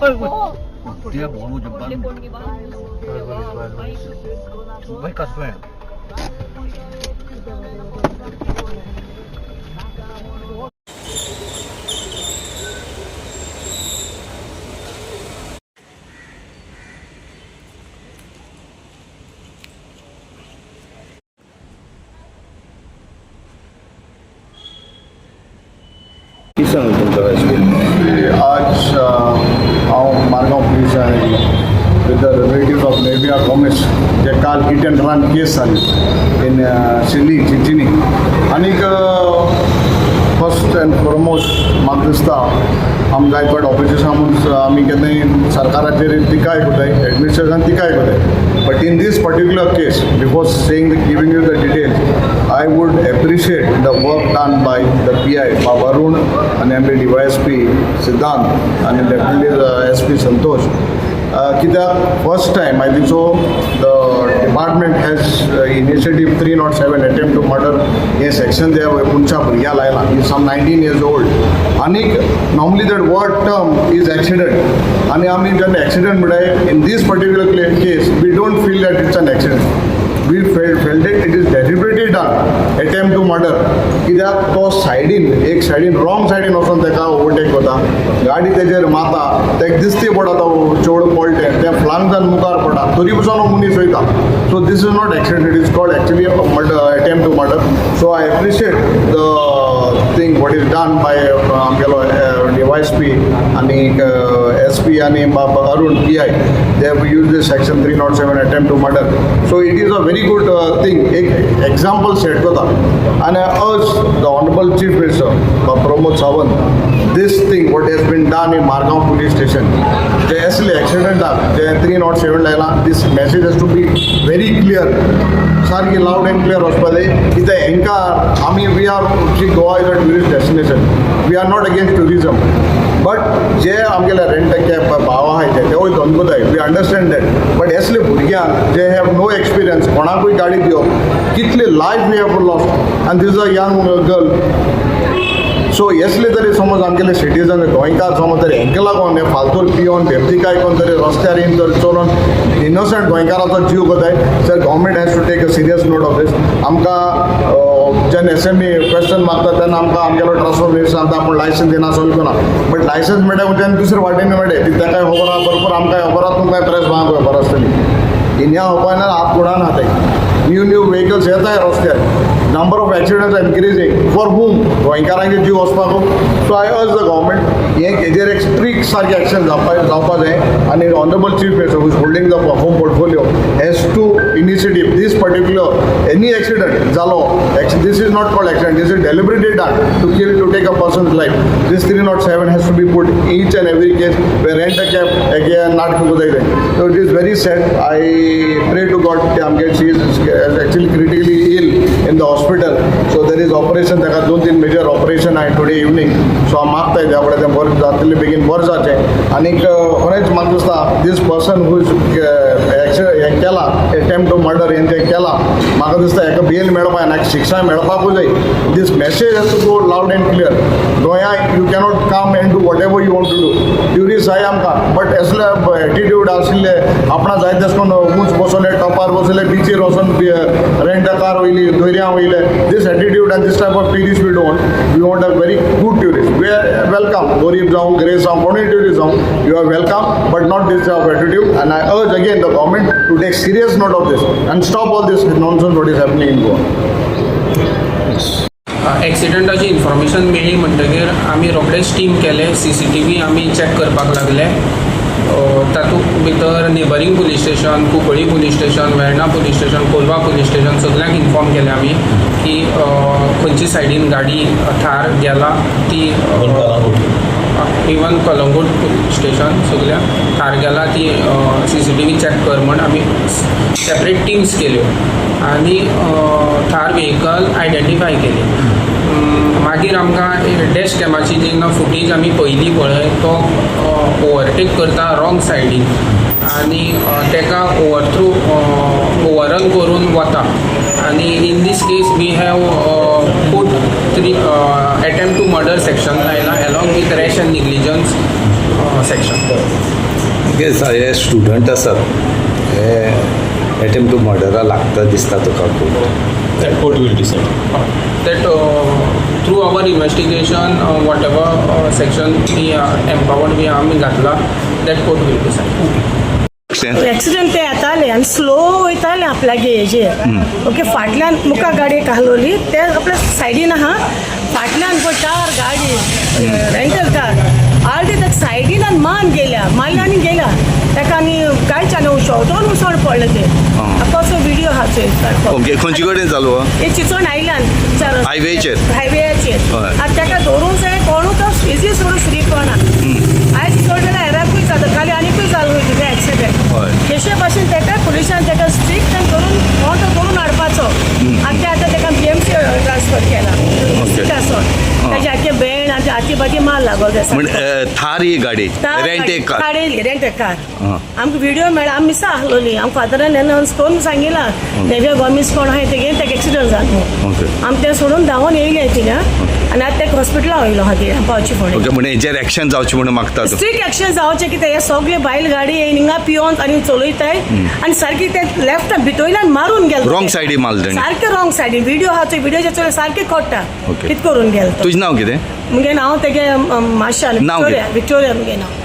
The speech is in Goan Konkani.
ते बोलू भाई कसं आहे. किती सांगाल तुमचा एक्सपिरियन्स? आज हांव मारगांव पुलिसांनी with the relative of Nevia Gomes जे काल हिट अँड रन केस जाली इन सिली चिंचिनी. आनीक फर्स्ट अँड फॉरमोस्ट म्हाका दिसता आमी जायत फावट ऑफिसर्सां आमी केन्नाय सरकाराचेर टिकाय करताय, एडमिनिस्ट्रेशन टिकाय करताय, but in this particular case, before saying giving you the details, I would appreciate the work done by the PI Baba Arun आनी आमचे डी वाय एस पी सिद्धांत आनी डेफिनेटली एस पी संतोष, कित्याक first time, I think so, the department has initiative 307 attempt to murder hey section ते मनशा भुरग्या लायलां. He some 19 years old. आनीक normally that word term is accident आनी आमी जेन्ना एक्सिडंट म्हणटाय, in this particular case we don't feel that it's an accident. We felt it is deliberately done, attempt to murder, कित्याक तो सायडीन, एक सायडीन, रॉंग सायडीन वचोन ताका ओवरटेक करता, गाडी तेजेर मारता, ताका दिसती पडटा तो चेडूं पडलें, तें फ्लांग जावन मुखार पडटा, तरी पसून हो मनीस वयता. So this is not accident, it is called actually murder, attempt to murder. So I appreciate the thing what is done by आमगेलो डी वाय एस पी आनी एस पी आनी बाब Arun PI. They have use this section 307, attempt to murder. So it is a very good thing, एक एग्जाम्पल सेट करता. आनी I urge the honourable Chief Minister Pramod Sawant, this thing what has been done in Margao police station, जे असले एक्सिडंटाक जे 307 लायला, this message has to be very clear, सारकी लावड अँड क्लियर वचपा जाय. कित्याक हेंकां आमी, we are, Goa is a tourist destination, we are not against tourism, but जे आमगेले रेंट कॅब भाव आहाय ते तेवूय धंदो जाय, we understand that, but असले भुरग्यांक जे have no experience, कोणाकूय गाडी दिवप, कितले लायफ we have lost, आनी this a young girl. So असले तरी समज आमगेले सिटीजन गोंयकार समज तरी हेंका लागून हे फालतूर पियोन बेबदी आयकोन तरी रस्त्यार येवन तर चलोन इनोसंट गोंयकाराचो जीव वताय. Sir, government has to take a serious note of this. आमकां जेन्ना एसेंब्ली क्वेश्चन मागता तेन्ना आमकां आमगेलो ट्रान्सपोर्ट मिनिस्टर सांगता आपूण लायसन्स दिना, सगळें ना, बट लायसन्स मेळटा तेन्ना दुसरे वाटेन मेळटा ती ताकाय खबर आहा बरोबर, आमकांय खबर आहा, तुमकांय प्रेस भागांकय खबर आसतली. हिन्या उपायना हात कोणा हाताय न्यू न्यू व्हेकल्स येताय रस्त्यार, number of accidents are increasing. For whom? गोंयकारांचे जीव वचपाक. So I urge the government, हे हेजेर एक स्ट्रिक्ट सारकें एक्शन जावपा जाय आनी honourable Chief Minister who is holding the home portfolio has to initiative this particular any accident जालो. This is not called accident, this is deliberately done to kill, to take a person's life. This 307 has to be put each and every case where rent a cab again नाटक करता. So it is very sad. I pray to God की आमगे, she is actually critically ill in the hospital, so there is operation. ताका दोन तीन मेजर ऑपरेशन आहे टुडे इवनींग. सो हांव मागताय त्या कडेन तें बरें जातलें, बेगीन बरें जावचें. आनीक खरेंच म्हाका दिसता दीस पर्सन हू is हें केला, एटेम्प्ट टू मर्डर हें तें केलां, म्हाका दिसता हेका बेल मेळपा जाय, शिक्षा मेळपाकूय जाय. This message has to go loud and clear. गोंया you cannot come and do what ever you want to do. Tourist जाय आमकां, बट असले एटिट्यूड आशिल्ले आपणा जाय तशें करून ऊंच बसोले, टॉपार बसले, बिचीर वचोन रेंट अ कार वयली, दर्या वयले, this attitude and this type of tourist we don't. We want a very good tourist. We are welcome, गरीब जावं, ग्रेस जावं, कोणूय ट्युरिस्ट जावं, you are welcome, but not this of attitude. And I urge again the government to take serious note of this and stop all this nonsense what is happening in Goa. एक्सिडंटाची information मेळ्ळी म्हणटगीर आमी रोखडेच टीम केले, सीसीटीव्ही आमी चॅक करपाक लागले. तातूंत भितर neighbouring police station, Cuncolim police station, Verna police station, Colva police station, सगल्यांक इन्फॉर्म केलें आमी की खंयचे सायडीन गाडी थार गेला ती, इवन कलंगूट पुलीस स्टेशन सगल्या थार गेला ती सीसीटीव्ही चॅक कर म्हण आमी सेपरेट टिम्स केल्यो आनी थार व्हेकल आयडेंटिफाय केली. मागीर आमकां डॅश कॅमाची जेन्ना फुटेज आमी पळयली पळय, तो ओवरटेक करता रॉंग सायडीन आनी ताका ओवरथ्रू ओवररन करून वता. आनी in this case we have put three attempt to murder section लायला along with rash and negligence. section. Okay, हे स्टुडंट आसात, हे एटेम्प्ट टू मर्डरा लागता दिसता तुका खूब? That court will decide. That through our investigation, whatever section we are empowered, we आमी घातला, that court will decide. Accident ते येताले आनी स्लो वयताले आपल्यागे हेजेर, ओके. फाटल्यान मुखार गाडी घालोली, ते आपल्या सायडीन आहा. फाटल्यान पळय चार गाडी, रेंटल कार आलदी ताका सायडीन आनी मान गेल्या, मारल्या आनी गेल्या ताका. आनी कांयच आनी शेवटोन उसण पडलें तें. आतां असो व्हिडियो आहा चोय सारको. ओके, खंयचे कडेन चालू हो? हे चिंचोण आयल्यान. हायवेचेर? हायवेचेर. आतां ताका धरून जाय कोणूच तो इजी सोडून फ्री कोणा आयज सोडलें हेराकूय जाता, खाली आनीकूय जालो तिका एक्सिडंट. तशे भाशेन ताका पुलिसान ताका स्ट्रिक्ट करून कोण तो धरून हाडपाचो. आनी ते आतां ताका बीएमसी ट्रान्सफर केला. सोड ताजे आख्खे बेण आनी आती बाती माल लागो. म्हण थार ही गाडी रेंट एक कार? Rent car. आमकां व्हिडिओ मेळ्ळा, आमी मिसां आहलोली. आमकां फादरान अनावन्स करून सांगिलां, तेगे गोमीस कोण आहाय तेगे तेका एक्सिडंट जालो. आमी तें सोडून धांवून येयले थिंगा आनी आतां तेका हॉस्पिटला वयलो आहा ती पावची फुडें. ओके, म्हणजे हेजेर एक्शन जावचें म्हणून मागता तूं? स्ट्रिक्ट एक्शन जावचें. कितें हे सगळे बायल गाडी हिंगा पियोन आनी चलयताय आनी सारकी ते लेफ्ट भितोयल्यान मारून गेले. Wrong side ही मारले तेणी. सारके रॉंग सायडीन. व्हिडिओ आहा तो व्हिडिओ चोय, सारके कळटा कित करून गेलो तो. तुजें नांव कितें? मुगे नांव तेगे माशा. नांव विक्टोरिया. कितें? विक्टोरिया मुगे नांव.